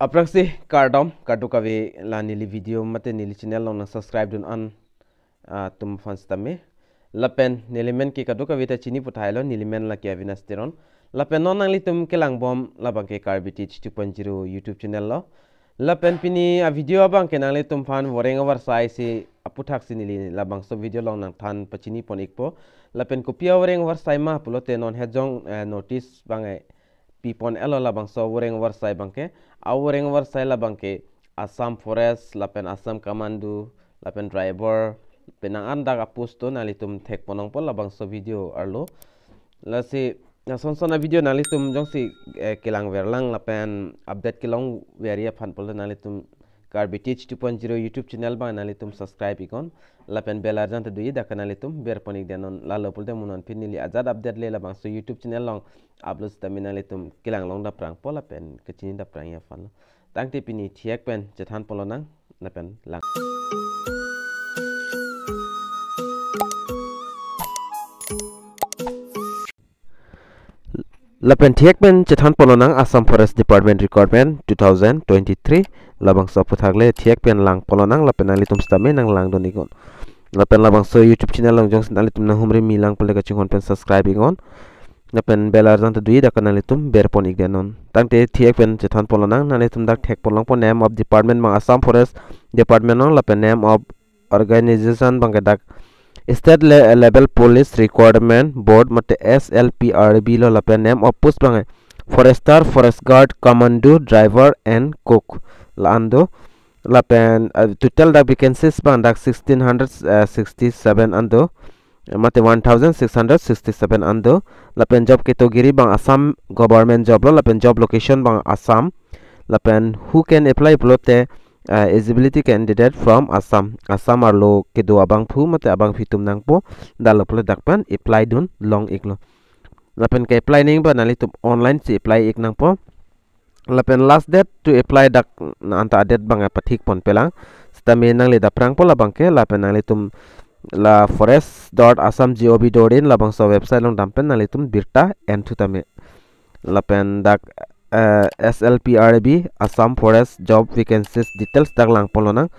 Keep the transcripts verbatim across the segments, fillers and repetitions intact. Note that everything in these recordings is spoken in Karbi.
Aphrangsi kardom, kadokave la neli video mate neli channel along nang subscribe dun an, ah, atum aphan sitame. Lapen neli men ke kadokave ta chini puthailo, neli men lake Avinash Teron. Lapen non nanglitum kelangbom labangke Karbi Teach two point zero YouTube channel lo. Lapen pini a video abangke nanglitum aphan voreng avarsai si aputhaksi neli labangso video along nangthan pachini pon ikpo. Lapen kopi avoreng avarsai ma pulote non hejong, eh, notice abang, eh, pipon elo labangso voreng avarsai abangke. Avoreng avarsai labangke Assam Forest, lapen Assam Commando, lapen driver, penang an dak a-post do nanglitum thek pon nangpo labangso video arlo. Lasi, lason son a video nanglitum jongsi, eh, kelang verlang lapen update kelong veri aphan pulo nanglitum Karbi Teach two point zero YouTube channel abang nanglitum subscribe iknon. Lapen bell arjan ta do-i dak nanglitum ber pon ik denon, lalo pulote mo non pini neli ajat update le labangso YouTube channel along upload sitame nanglitum kelang long daprangpo lapen kachini daprang aphanlo. Tangte pini thihek pen chethan pon lonang lapen lang. Lapen thihek pen chethan pon lonang Assam Forest Department Recruitment two thousand twenty-three, labangso aputhak le thihek pen lang pon lonang lapen nanglitum sitame nang langdun iknon. Lapen labangso YouTube channel along jongsi nanglitum nanghumri mi lang pulote kachinghon pen subscribe iknon. Lapen bell arjan ta do-i dak nanglitum ber pon ik denon. Tangte thihek pen chethan pon lonang, nanglitum dak thek pon longpo name of department abang Assam Forest Department lo lapen name of organization abangke dak State Le-, Level Police Recruitment Board mate S L P R B lo, lapen name of post abangke Forester, Forest Guard, Commando, Driver and Cook la-an do. Lapen, uh, total dak vacancies abang dak sixteen hundred sixty-seven an do, mate one thousand six hundred sixty-seven an do. Lapen job category abang Assam government job lo, lapen job location abang Assam. Lapen who can apply pulote, uh, eligibility candidate from Assam. Assam arlo kedo abangphu mate abangphi atum nangpo, lalo pulote dak pen apply dun long iklo. Lapen ke-apply nangji abang nanglitum online si apply ik nangpo. Lapen last date to apply dak na anta a-date abang pathik pon pelang. Sitame nangli daprangpo labangke, lapen nanglitum la forest dot assam dot gov dot in labangso website along dam pen nanglitum birta en thu tame. Lapen dak, eh, S L P R B Assam Forest job vacancies details dak lang pon lonang.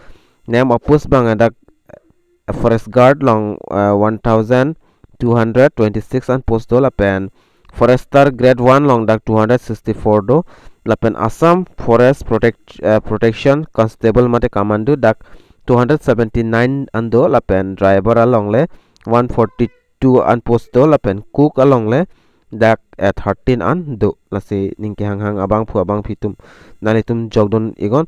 Name of post abang dak, eh, Forest Guard along, eh, one thousand two hundred twenty-six an post do, lapen Forester grade one along dak two hundred sixty-four do, lapen Assam Forest Protect-, eh, Protection Constable mate Commando dak two hundred seventy-nine an do, lapen driver along le one forty-two an post do, lapen cook along le dak, eh, thirteen an do. Lasi ning kehanghang abangphu abangphi atum nanglitum jokdun iknon.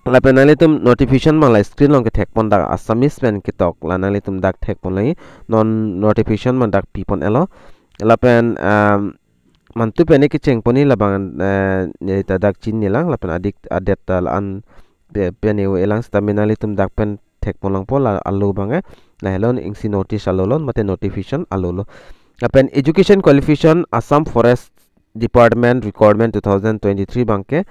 Lapen nanglitum notification abang la screen along kethek pon dak Assamese pen ketok la nanglitum dak thek pon lagi. Non notification abang dak pi pon elo. Lapen, um, mantu pen kecheng pon ni labang, eh, neli ta dak chinine lang, lapen adik adet ta la-an pe-, pen elang sitame nanglitum dak pen thek pon longpo la alo abang, eh. Lahelo isi notice alo lo, mate notification alo lo. Lapen education qualification Assam Forest Department Recruitment two thousand twenty-three abangke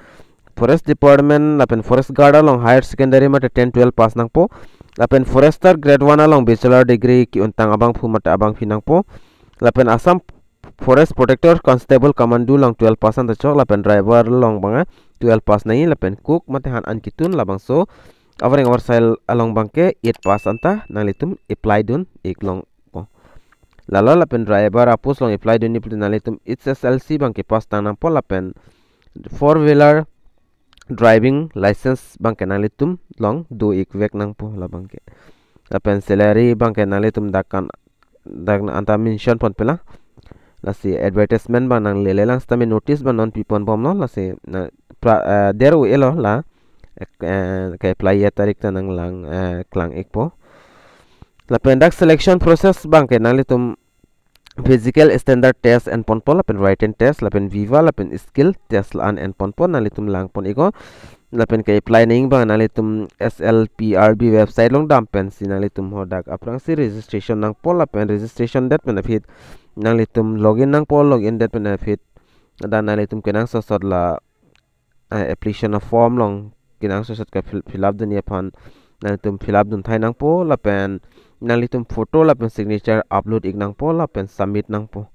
Forest Department lapen Forest Guard along higher secondary mate ten twelve pass nangpo. Lapen Forester grade one along bachelor degree ke-untang abangphu mate abangphi nangpo. Lapen Assam Forest Protector Constable Commando along twelve pass anta chok, lapen driver along abang twelve pass nangji, lapen cook mate han an kitun labangso avoreng avarsai along abangke eight pass anta nanglitum apply dun ik longpo. Lalo lapen driver a-post along apply dun ni pulote nanglitum H S L C abangke pass tang nangpo, lapen four wheeler driving license abangke nanglitum long do ik vek nangpo labangke. Lapen salary abangke nanglitum dak kan dak anta mention pon pelang. Lasi advertisement abang nanglele lang sitame notice abang non pi pon bomlo, lasi na pra, eh, der u elo la, eh, ke-apply atarik ta nanglang, eh, klang ikpo. Lapen dak selection process abangke nanglitum physical standard test en ponpo, lapen written test, lapen viva, lapen skill test la-an en ponpo, nanglitum lang pon iknon. Lapen ke-apply nangji abang nanglitum S L P R B website along dam pensi nanglitum hadak aphrangsi registration nangpo, lapen registration det pen aphi nanglitum login nangpo, login det pen aphi dan nanglitum kenangsot sot la, eh, application form along kenangsot sot ke fill, fill up dunji aphan nanglitum fill up dun thai nangpo, lapen nanglitum photo lapen signature upload ik nangpo, lapen submit nangpo.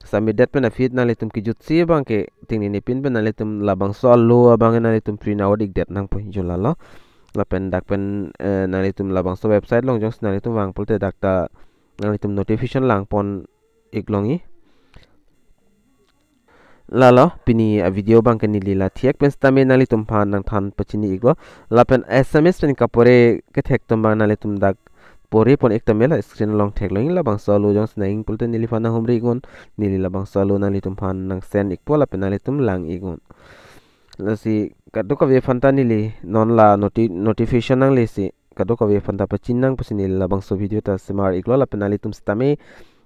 Submit det pen aphi nanglitum kejutsi abangke tingnini pin pen nanglitum labangso alo abang nanglitum print out ik det nangpo, jo lalo. Lapen dak pen, eh, nanglitum labangso website along jongsi nanglitum vang pulote dak ta nanglitum notification langpon ik longji. Lalo, pini avideo abangke neli la thiek pen sitame nanglitum aphan nangthan pachini iklo. Lapen assamese pen kapore kethek atum abang nanglitum dak pore pon ik tame la screen along theklongji. Labangso alo jongsi nangji pulote neliphan nanghumri iknon, neli labangso alo nanglitum aphan nangsend ikpo lapen nanglitum lang iknon. Lasi kadokave aphan ta neli non la noti-, notification nanglesi kadokave aphan ta pachini nang pusi neli labangso video ta semar iklo. Lapen nanglitum sitame,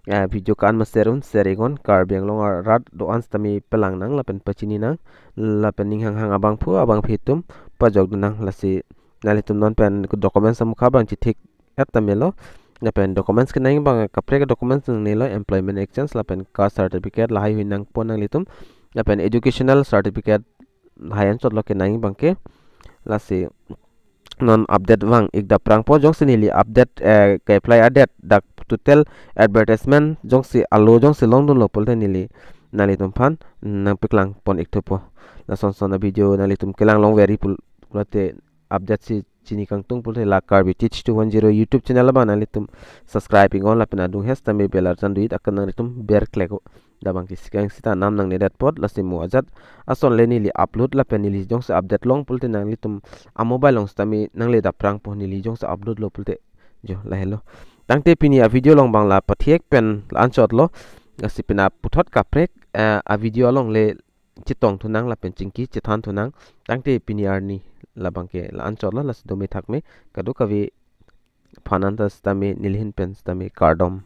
eh, video ko-an ma share un, share iknon. Karbi Anglong arat do-an sitame pelang nang lapen pachini nang, lapen ning hanghang abangphu abangpi atum pajok dun nang. Lasi nanglitum non pen documents amukha abang chethek et tame lo. Lapen documents kenangji abang kaprek documents nangnelo, employment exchange lapen caste certificate lahai hui nangpo nanglitum. Lapen educational certificate lahai anchotlo kenangji abangke. Lasi non update vang ik daprangpo, jongsi neli update, eh, ke-apply adet dak total advertisement jongsi alo jongsi longdunlo pulote neli nanglitum aphan nangpaklang pon ik thupo. Lason son avideo nanglitum kelang longver ri pul-, pulote update si chini kangtung pulote la Karbi Teach two one zero YouTube channel abang nanglitum subscribe iknon lapen adung hes tame bell arjan duit akan nanglitum ber klek o. Dak abangke sikang sita nam nangne det apot, lasi mo ajat ason le neli upload lapen neli jongsi update long pulote nanglitum a-mobile along sitame nangle daprangpo, neli jongsi upload lo pulote, jo lahelo. Tangte pini avideo along abang la pathiek pen la anchotlo. Lasi pini aputhot kaprek, eh, avideo along le chetong thu nang lapen chingki chethan thu nang. Tangte pini arni labangke la anchotlo, lasi dome thakme kadokave aphan anta sitame neli ahin pen sitame kardom.